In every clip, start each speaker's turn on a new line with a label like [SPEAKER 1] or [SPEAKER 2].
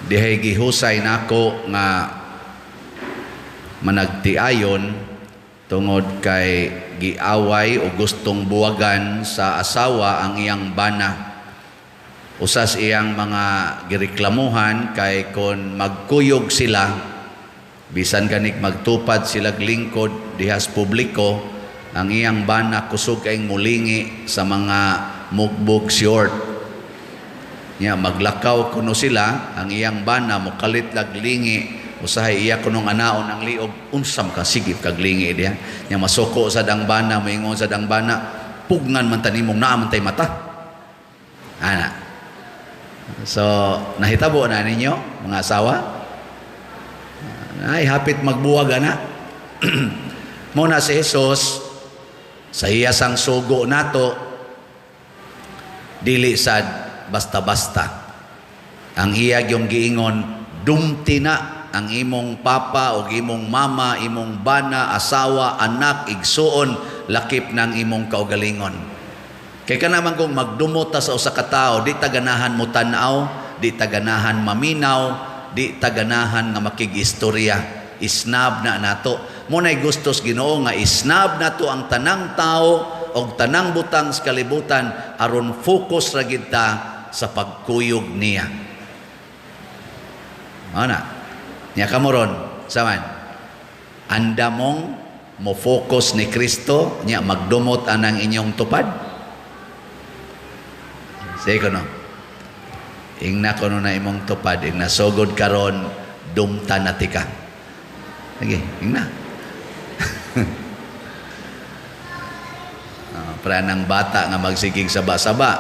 [SPEAKER 1] Dihay gihusay nako nga managtiayon tungod kay giaway o gustong buwagan sa asawa ang iyang bana. Usas iyang mga gireklamuhan kay kon magkuyog sila, bisan ganig magtupad sila lingkod dihas publiko, ang iyang bana kusog kayong mulingi sa mga mugbog short. Nya maglakaw kuno sila, ang iyang bana mokalit lag lingi, usahay iya kunong anaon ang liog, unsam ka sige kag lingi diha. Nya masuko sa dang bana, moingon sa dang bana, "Pugngan man tanimong naa man tay mata." Ana. So, nahitabo na ninyo, mga asawa? Ay, hapit magbuwag ana. Muna si Jesus, sa iya sang sugo nato, dili sad basta-basta. Ang iya yung giingon, dumti na ang imong papa o imong mama, imong bana, asawa, anak, igsuon, lakip ng imong kaugalingon. Kay kana man kung magdumot ta sa usa ka tawo, di ta ganahan mo tan-aw, di ta ganahan maminaw, di ta ganahan nga makig-istorya. Isnab na nato. Mo nay gustos Ginoo nga isnab nato ang tanang tao og tanang butang sa kalibutan aron focus ra gid ta sa pagkuyog niya. Ana. Nya kamo ron, saman. Anda mong mo focus ni Kristo nya magdumot anang inyong tupad. Sige ko no. Ingna ko no na imong tupad, ingna sugod karon dumta na tika. Sige, ingna. Para ng bata nga magsigig saba-saba,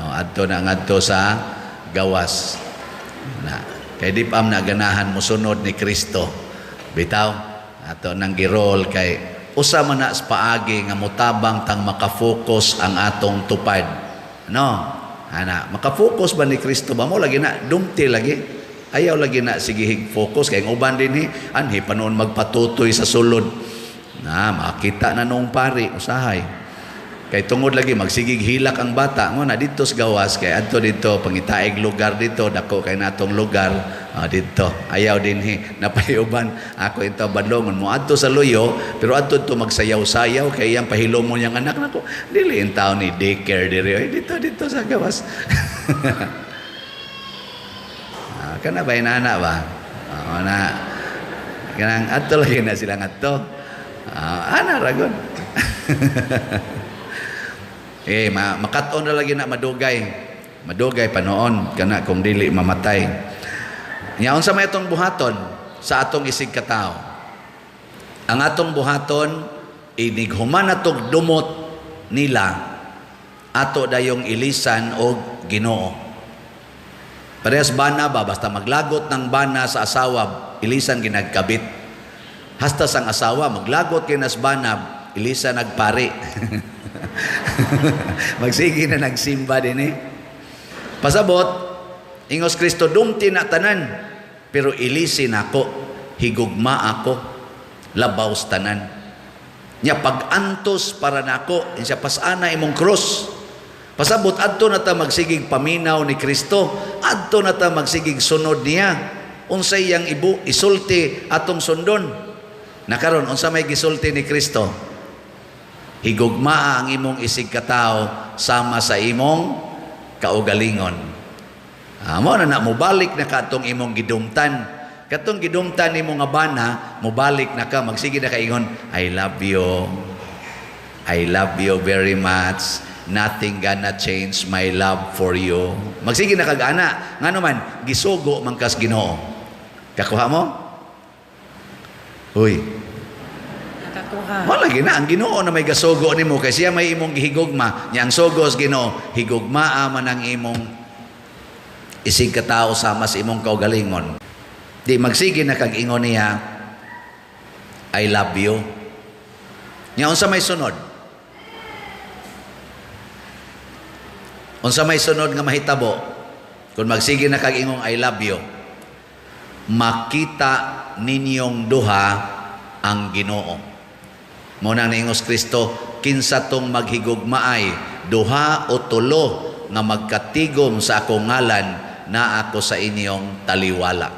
[SPEAKER 1] oh, adto na ngadto sa gawas. Na, kay di pa na ganahan mosunod ni Kristo. Bitaw, ato nang girol kay usa man na sa paagi nga motabang tang makafocus ang atong tupad. No? Ana, makafocus ba ni Kristo ba mo lagi na dumti lagi. Ayaw lagi na sige focus kay ang uban dinhi anhi pa noon magpatutoy sa sulod. Na makita na noong pari usahay. Kay tungod lagi magsigig hilak ang bata ngo na dito sa gawas kay adto dito pangitaig lugar dito dako kay natong lugar, dito ayaw dinhi napayuban ako ito badlongon mo adto sa luyo pero adto to magsayaw-sayaw kay iyang pahilom mo niyang anak nako dili in taon ni daycare diri oy dito dito sa gawas. Kana ba inana ba? Na kanang adto lagi na sila ngadto. Ana ragon. Eh, makat-on na lagi na madugay. Madugay pa noon, kana kung dili mamatay. Nya unsa may atong buhaton sa atong isig katao? Ang atong buhaton, inig human atog dumot nila, ato dayong ilisan og Ginoo. Parehas bana ba, basta maglagot ng bana sa asawa, ilisan ginagkabit. Hasta sang asawa, maglagot kinas bana, ilisan nagpari. Magsige na nagsimba din eh. Pasabot, ingos Kristo, dumti na tanan, pero ilisin ako, higugma ako, labaw sa tanan. Nya pag-antos para nako, siya pasana imong krus. Pasabot, adto na ta magsigig paminaw ni Kristo, adto na ta magsigig sunod niya. Unsay iyang ibu isulti atong sundon. Nakaron unsa may gisulti ni Kristo? Higugmaa ang imong isig katao sama sa imong kaugalingon. Mo na na mobalik na ka atong imong gidumtan. Katong gidumtan nimo nga bana, mobalik na ka, magsige na ka ingon, "I love you. I love you very much. Nothing gonna change my love for you." Magsige na kag ana. Ngano man, gisugo man kas Ginoo. Kakuha mo? Uy,
[SPEAKER 2] Nakakuha.
[SPEAKER 1] Wala lagi na ang Ginoo na may gasugo nimo kay siya may imong gihigugma. Nya ang sugo sa Ginoo, higugmaa man ang imong isig katao sama sa imong kaugalingon. Di magsige na kag ingon niya, "I love you." Nya unsa may sunod? Unsa may sunod nga mahitabo? Kung magsige na kag ingong "I love you," makita ninyong duha ang Ginoo. Mo nang niingos Kristo, kinsa tong maghigugmaay, duha o tulo nga magkatigom sa akong ngalan, naa ko sa inyong taliwala.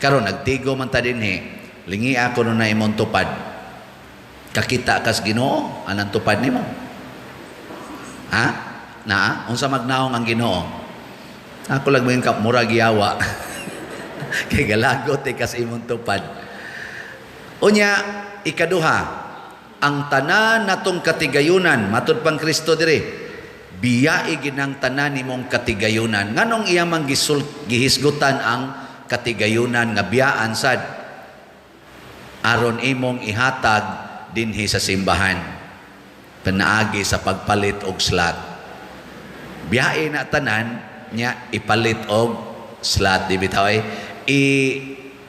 [SPEAKER 1] Karon nagtigo man ta dinhi, lingi ako no na imong tupad. Kakita kas Ginoo, anang tupad nimo? Ha? Naa? Unsa magnaong ang Ginoo? Ako lang mo ka murag yawa. Kay galagot eh kas imong tupad. Unya, ikaduha, ang tanan natong katigayunan, matud pang Kristo dire, biyai ginang tanan nimong katigayunan. Nganong iya man gihisgutan ang katigayunan nga biyaan sad? Aron imong ihatag dinhi sa simbahan panaagi sa pagpalit og slot. Biyae na tanan nya, ipalit og slot, di bitaw ay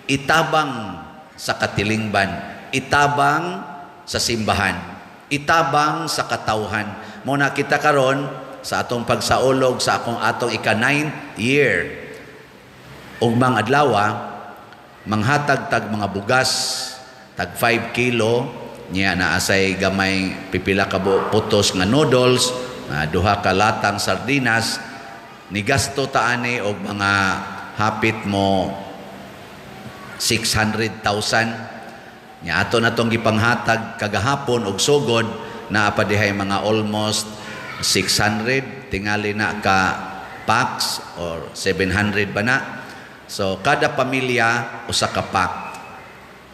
[SPEAKER 1] itabang sa katilingban, itabang sa simbahan, itabang sa katawhan. Mo na kita karon sa atong pagsaulog sa akong atong ika 9th year ugmang adlaw, manghatag tag mga bugas tag 5 kilo niya, naasay gamay pipila ka putos nga noodles, duha ka latang sardinas. Nigasto ta ani og mga hapit mo 600,000 nya. Ato na tong gipanghatag kagahapon og sugod, naa pa dihay mga almost 600 tingali na ka packs or 700 ba na. So kada pamilya usa ka pack.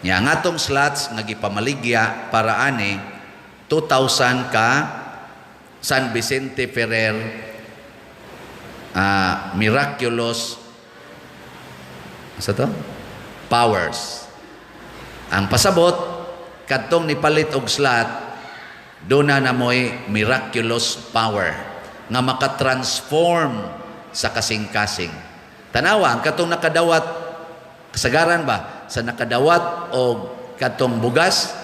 [SPEAKER 1] Nya ang atong slots nga gipamaligya para ani, 2,000 ka San Vicente Ferrer miraculous sa to powers. Ang pasabot, kadtong nipalit og slot, duna na mo'y miraculous power nga makatransform sa kasing-kasing. Tanawa, ang katong nakadawat, kasagaran ba, sa nakadawat og katong bugas,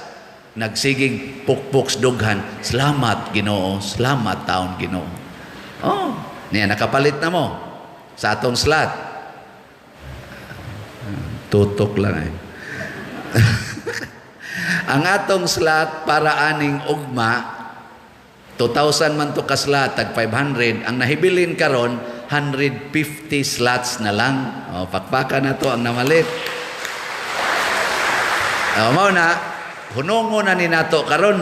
[SPEAKER 1] nagsiging pukpok dughan. "Salamat, Ginoo, salamat taon, Ginoo." Oh, niya nakapalit na mo sa atong slot. Tutok lang eh. Ang atong slot para aning ugma, 2,000 man to ka slot, tag 500. Ang nahibilin karon, 150 slots na lang. O, pakpakan na to ang namalit. O, mao na, hunongo na ni nato karon.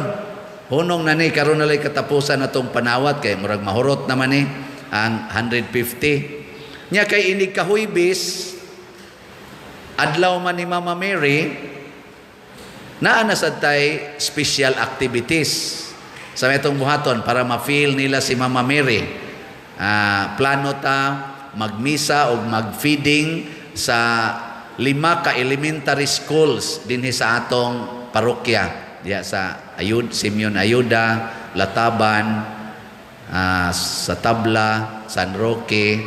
[SPEAKER 1] Hunong na ni, karon na lang katapusan na tong panawat, kay murag mahurot naman ni ang 150. Nya kay inig kahuybis, adlaw man ni Mama Mary, naa na sad tay special activities sa itong buhaton para ma-feel nila si Mama Mary. Plano ta magmisa o mag-feeding sa lima ka elementary schools dinhi sa atong parokya. Diya sa Ayud, Simeon Ayuda, Lataban, sa Tabla, San Roque,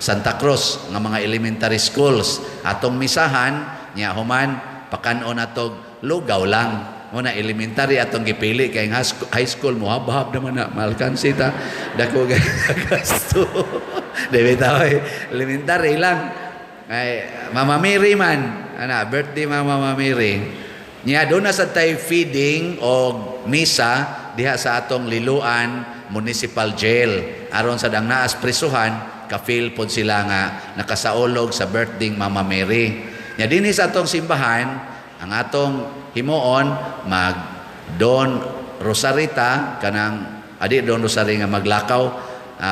[SPEAKER 1] Santa Cruz nga mga elementary schools. Atong misahan nya, human pakan-on natog lugaw lang. Muna elementary atong gipili kay ang high school mo habhab naman na malkansi ta, dako gasto. Di bitaw eh, elementary lang. Ay Mama Mary man ana, birthday Mama Mary nya, doon na sa tay feeding og misa diha sa atong Liloan Municipal Jail aron sa dang naas prisuhan, ka-feel pod sila nga nakasaulog sa birthday Mama Mary. Nya dinhi sa atong simbahan, ang atong himuon, mag Dawn Rosary ta, kanang adi Dawn Rosary nga maglakaw,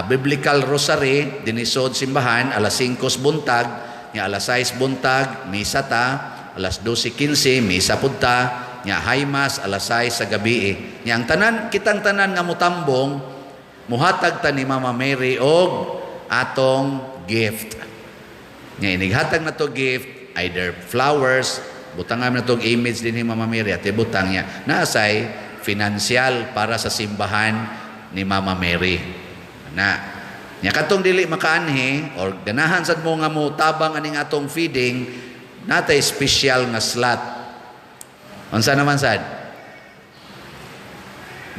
[SPEAKER 1] biblical rosary dinhi sud simbahan alas 5 buntag. Nya alas 6 buntag misa ta, alas 12:15 misa pud ta, nya high mass alas 6 sa gabi. Nya ang tanan, kitang tanan nga mutambong, muhatag ta ni Mama Mary og atong gift. Nya inighatag na to gift, either flowers, butangan na tong image din ni Mama Mary at ibutang niya. Naasay financial para sa simbahan ni Mama Mary. Na nya katong dili makaanhi or ganahan sad mo nga mo tabang aning atong feeding, natay special nga slot. Unsa naman sad?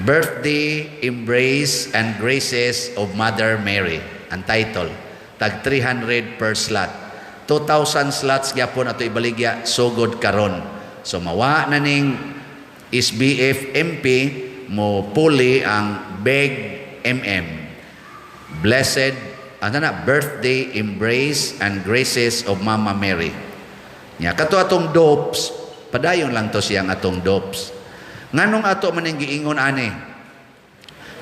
[SPEAKER 1] Birthday Embrace and Graces of Mother Mary ang title. Tag 300 per slot. 2,000 slots gyapon ato ibaligya sugod karon. So mawa na ning SBF MP, mo puli ang BEG MM. Blessed Ano na, birthday embrace and graces of Mama Mary. Nya kato atong dopes, padayon lang to siyang atong dopes. Nganong ato man ning giingon ani?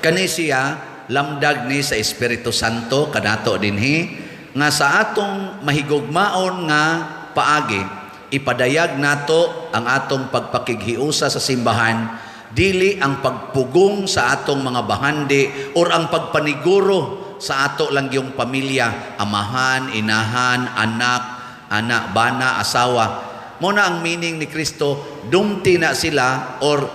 [SPEAKER 1] Kani siya lamdag ni sa Espiritu Santo kanato dinhi nga sa atong mahigugmaon nga paagi, ipadayag nato ang atong pagpakighiusa sa simbahan, dili ang pagpugong sa atong mga bahandi or ang pagpaniguro sa ato lang yung pamilya, amahan, inahan, anak, anak, bana, asawa. Mo na ang meaning ni Kristo, dumti na sila or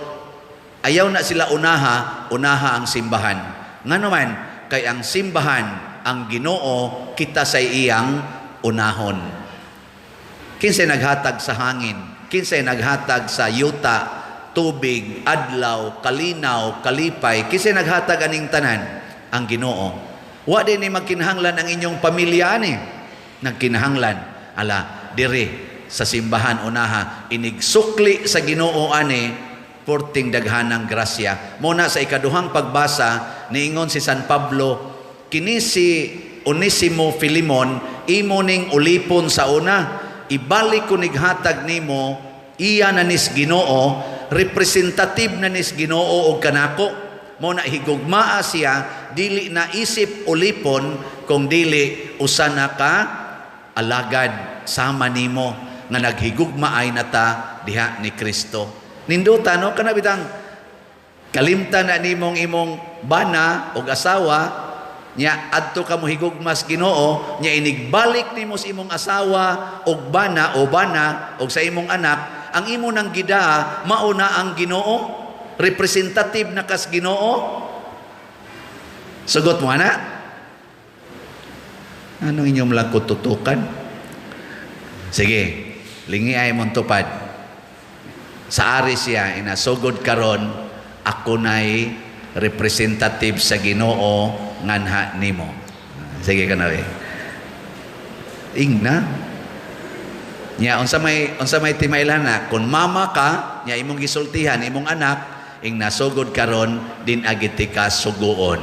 [SPEAKER 1] ayaw na sila unaha, unaha ang simbahan. Ngano man, kay ang simbahan, ang Ginoo, kita sa iyang unahon. Kinsay naghatag sa hangin, kinsay naghatag sa yuta, tubig, adlaw, kalinaw, kalipay, kinsay naghatag aning tanan? Ang Ginoo. Wa din ni magkinahanglan ang inyong pamilya ani. Nagkinahanglan ala diri sa simbahan unaha, inigsukli sa Ginoo ani, porting daghanang grasya. Mo na sa ikaduhang pagbasa, niingon si San Pablo, kini si Onesimo Filimon, imo ning ulipon sa una, ibalik ko nighatag nimo, iya na nis Ginoo, representative na nis Ginoo og kanako. Mo na higugmaa siya, dili na isip ulipon kung dili usa na ka alagad sama nimo nga naghigugmaay na ta diha ni Kristo. Nindota, no? Kana bitang kalimtan na nimong imong bana og asawa nya, adto ka mo higugmas Ginoo, nya inigbalik nimo sa imong asawa og bana o bana og sa imong anak, ang imo nang gidaa mao na ang Ginoo, representative na kas Ginoo. Sugot mo ana. Anong inyong lang tutukan? Sige, lingi ay mong tupad. Sa ari siya, inasugod karon, ako na'y representative sa Ginoo nganha nimo. Sige ka na eh. Ingna. Nya unsa may timailhan na kung mama ka, nya imong gisultihan imong anak, ing nasugod karon din agiti ka suguon.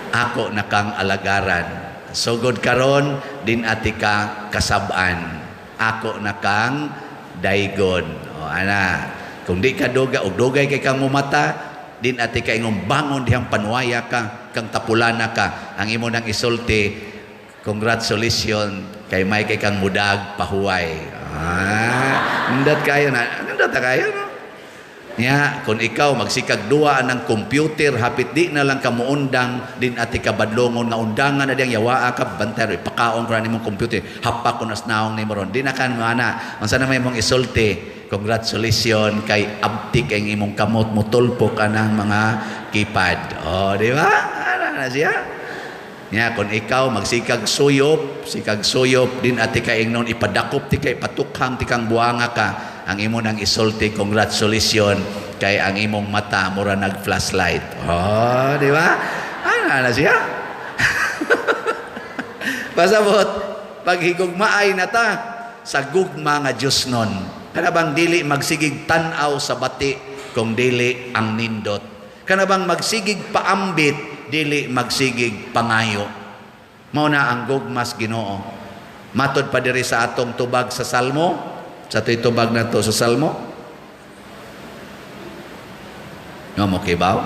[SPEAKER 1] Ako na kang alagaran. Sugod karon din ati ka kasab-an. Ako na kang daygon. O ana, kung di ka duga og dugay kay kang mumata, din ati ka ingong bangon dihang panuwaya ka, kang tapulana ka, ang imo nang isulti, "Congratulations kay may kay kang mudag pahuway." Ah, nindot kayo na, nindot na kayo, no? Nya, kung ikaw magsikag duwa ng computer, hapit di na lang ka muundang, din ati ka badlongon nga undangan na diyang yawaa ka, bantay, ipakaon ko na nimong computer, hapak ko nas naong nimo ron. Di na kan ana, unsa na may mong isulti, "Congratulations kay abtik ang imong kamot, mutulpo ka ng mga keypad." Oh, di ba? Ana na siya. Nya, kung ikaw magsikag suyop, sikag suyop, din ati ka ingnon ipadakop ti kay patukhang ti kang buanga ka, ang imo nang isulti, "Congratulations kay ang imong mata mura nag flashlight." Oh, di ba? Ana na siya. Pasabot, paghigugmaay na ta sa gugma nga Diyos nun. Kana bang dili magsigig tan-aw sa bati kung dili ang nindot. Kana bang magsigig paambit, dili magsigig pangayo. Mao na ang gugmas Ginoo. Matod pa diri sa atong tubag sa Salmo, sa ato'y tubag na to sa Salmo. Nga mo kibaw?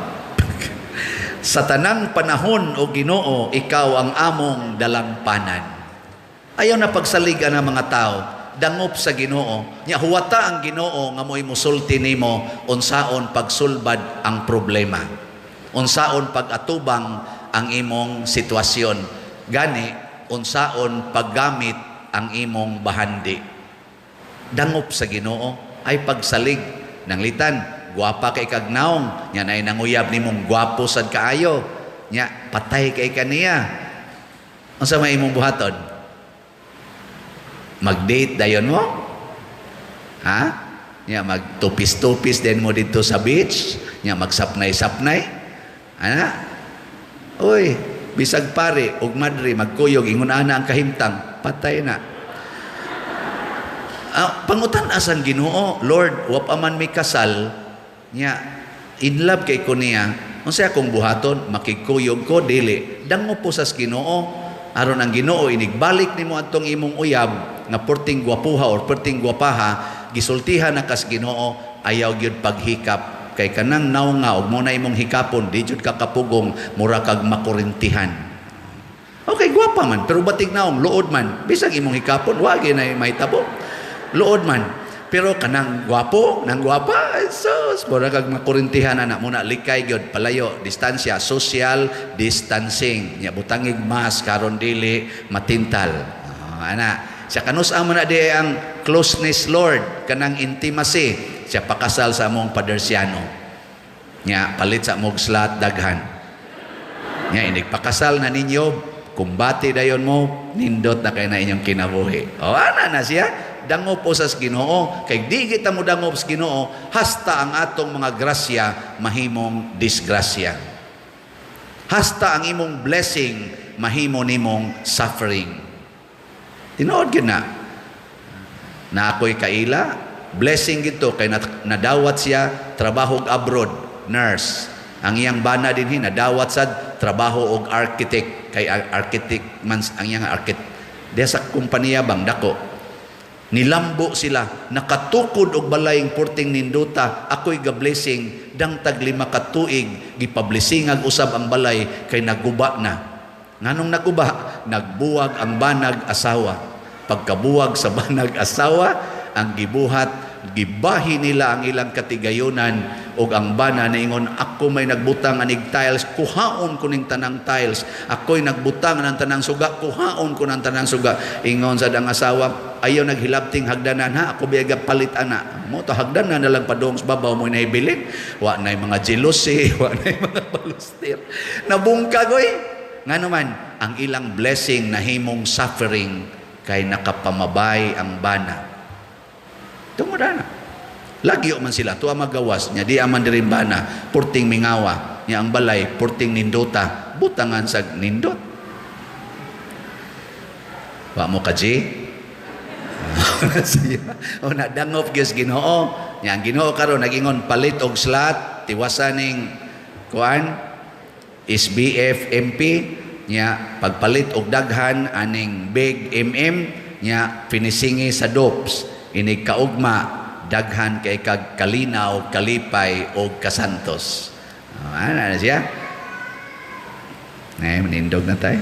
[SPEAKER 1] Sa tanang panahon, o Ginoo, ikaw ang among dalangpanan. Ayaw na pagsaligan ang mga tao, dangop sa Ginoo. Nya huwata ang Ginoo nga mo'y musulti nimo unsaon pagsulbad ang problema. Unsaon pag-atubang ang imong sitwasyon. Gani unsaon paggamit ang imong bahandi. Dangop sa Ginoo ay pagsalig nanglitan, gwapa kay kag naong, nya nay nanguyab nimong gwapo sad kaayo, nya patay kay kaniya, unsa may imong buhaton? Mag-date dayon mo, ha? Nya magtupis-tupis din mo dito sa beach, nya magsapnay-sapnay ana. Uy, bisag pare ug madre magkuyog, ingon ana ang kahimtang, patay na. Ah, pangutan asang Ginoo, "Lord, wa pa man mi kasal, nya In love kay ko niya. Unsa akong buhaton? Makigkuyog ko? Dili. Dangop po sa Ginoo aron ang Ginoo, inigbalik nimo atong imong uyab nga perting gwapuha or perting gwapaha, gisultihan na kas Ginoo, ayaw gyud paghikap kay kanang naong nga og mo na imong hikapon, di jud ka kapugong, mura kag makurintihan. Okay, gwapa man, pero batig naong, luod man. Bisag imong hikapon, wa gyud na mahitabo. Luod man. Pero kanang gwapo, nang gwapa, ay, sus, mura kag makurintihan ana mo na. Likay gyud, palayo, distansya, social distancing. Nya butangig mask karon dili matintal. Ah, ana. Sa kanus man na di ang closeness, Lord, kanang intimacy, siya pakasal sa among padersyano. Nya palit sa among slot daghan. Nya inig pakasal na ninyo, kumbati dayon mo, nindot na kay na inyong kinabuhi. O ana na siya, dangop po sa Ginoo, kay di kita mo dangop sa Ginoo hasta ang atong mga grasya mahimong disgrasya. Hasta ang imong blessing mahimo nimong suffering. Tinuod gyud na. Na ako'y kaila, blessing gito kay nadawat siya trabaho og abroad, nurse. Ang iyang bana dinhi nadawat sad trabaho og architect, kay architect man ang iyang architect diya sa kompanya bang dako. Nilambo sila, nakatukod og balayng porting nindota. Ako'y ga-blessing, dangtag 5 ka tuig gipablessingag usab ang balay kay naguba na. Nganong naguba? Nagbuwag ang banag asawa. Pagkabuwag sa banag asawa, ang gibuhat, gibahi nila ang ilang katigayunan ug ang bana niingon, "Ako may nagbutang anig tiles, kuhaon ko ning tanang tiles. Ako'y nagbutang ng tanang suga, kuhaon ko ng tanang suga." Ingon sad ang asawa, "Ayaw naghilabting hagdanan ha, ako biya palit ana mo to hagdanan na lang padung sa babaw mo nahibilin." Wa nay mga jealousy, wa nay mga balustir. Nabungkag oy. Ngano man ang ilang blessing nahimong suffering kay nakapamabay ang bana. Tungod ana. Lagyo man sila, tuwa magawas, nya di aman diri bana, purting mingawa, nya ang balay, purting nindota, butangan sa nindot. Wa mo ka, G? Siya. O na dangop gyud Ginoo. Nya ang Ginoo karon nagingon palit og slot, tiwasan ning kuan SBF MP, nya pagpalit og daghan aning big MM, nya finishingi sa dopes, inig kaugma daghan kay kag kalinaw, kalipay og kasantos. Oh, ana na siya. Nindog na tayo.